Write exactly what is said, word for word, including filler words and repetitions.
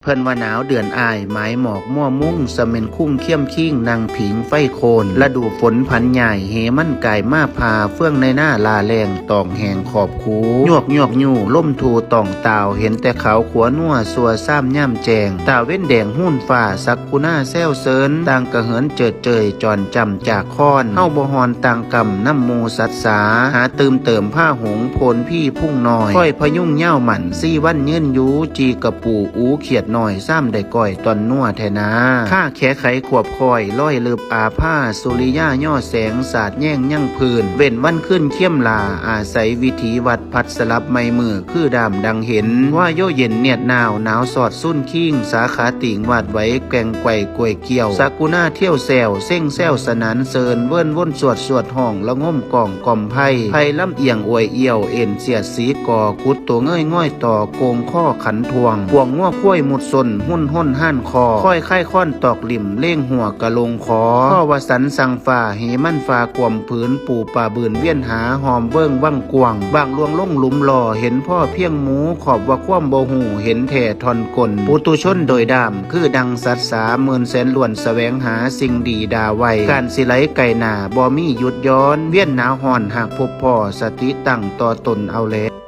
เพิ่นว่าหนาวเดือนอ้าย หมายหมอกมั่วมุ้ง สะแม่นคุ้งเคียมคิง นั่งผิงไฟโคน ฤดูฝนผันย้าย เหมันกายมาผ่า เฟืองในนาล่าแล้ง ต้องแห้งขอบคู ยวกยวกยู ลมทูต้องตาว เห็นแต่ขาวขัวนัว สั่วซ่ามยามแจ้ง ตาเว็นแดงฮูนฟ้า สักกุณาแซวเซิน ต่างกะเหินเจิดเจย จอนจำจาก คอน เฮาบ่ฮอนต่างกำนำหมู่สัตว์สา หาตื่มเติมผ้าหงส์โพนพี่พุ่งน้อย ค่อยพยุงยาวหมั่น สี่วันยืนอยู่ จีกะปู อูเขียดน้อย ซ้ำได้ก้อยตอนนัวแท้นา ข้าแขไขขวบคอย ร้อยลืบอาผ้า สุริยาย่อแสง สาดแย่งยั่งพื้น เว้นวันขึ้นเข้มลา อาศัยวิถีวัด พัดสลับไม่มือ คือดามดังเห็น ว่าโยเย็นเนียดหนาว หนาวสอดสุนคิง สาขาติ่งวาดไว้ แกว่งไกวกล้วยเกี่ยว สากุณาเที่ยวแซว เส้งแซวสนานเซิน เวิ้นวนสวดสวดห้อง ละงมกองกล่อมไพ ไพลำเอียงอวยเอี่ยว เอ็นเสียดสีก่อ กุดตัวเงยง่อยต่อ โกงข้อขันทวง พวงงัวควายมุดซน หุ่นห้นห้านคอ ค่อยค่ายค้อนตอกลิ่ม เล่งหัวกะลงคอ ข้อวสันสังฟ้า เหมันฟ้ากวมผืน ปูป่าบืนเวียนหา หอมเวิ้งวังกวาง บางลวงลงหลุมหล่อ เห็นพ่อเพียงหมู ขอบว่าความบ่หู เห็นแท้ท่อนกล ปุตุชนโดยดาม คือดังสัตว์สา หมื่นแสนล้วนแสวงหา สิ่งดีดาไว้ การสิไหลไก่หน้า บ่มีหยุดย้อน เวียนหนาวฮ้อน หากพบพ่อ สติตั้งต่อตนเอาแล้ว